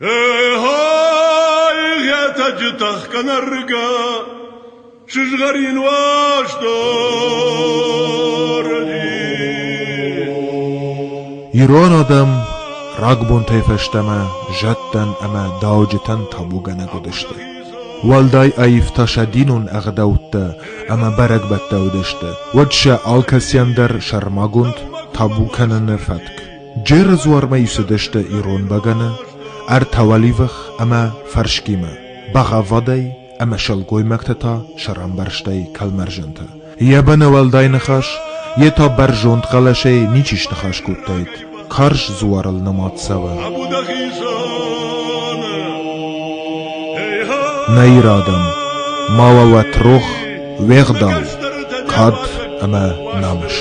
Эй, Хетӕджы тӕхгӕ нӕргӕ, сызгъӕрин Уастырджи! Ирон адӕм рагбонтӕй фӕстӕмӕ зӕдтӕн ӕмӕ дауджытӕн табугӕнӕг уыдысты. Уӕлдай аив та сӕ динон ӕгъдӕуттӕ ӕмӕ бӕрӕгбӕттӕ уыдысты, уӕд сӕ алкӕцыйӕн дӕр сӕрмагонд табу кӕныны фӕтк. Джеры дзуармӕ-иу цыдысты ирон бӕгӕны, ӕртӕ уӕливых ӕмӕ фӕрскимӕ, бӕгъӕввадӕй ӕмӕ сылгоймӕгтӕ та сӕрӕмбӕрзтӕй кӕлмӕрзӕнтӕ. Йӕ быны уӕлдай ныхас, йе та бӕрзонд хъӕлӕсӕй ничи сныхас кодтаид, карз дзуарыл нымад цӕуы. Нӕ Иры адӕм, ма уӕ уӕт рох уе гъдау, кад ӕмӕ намыс.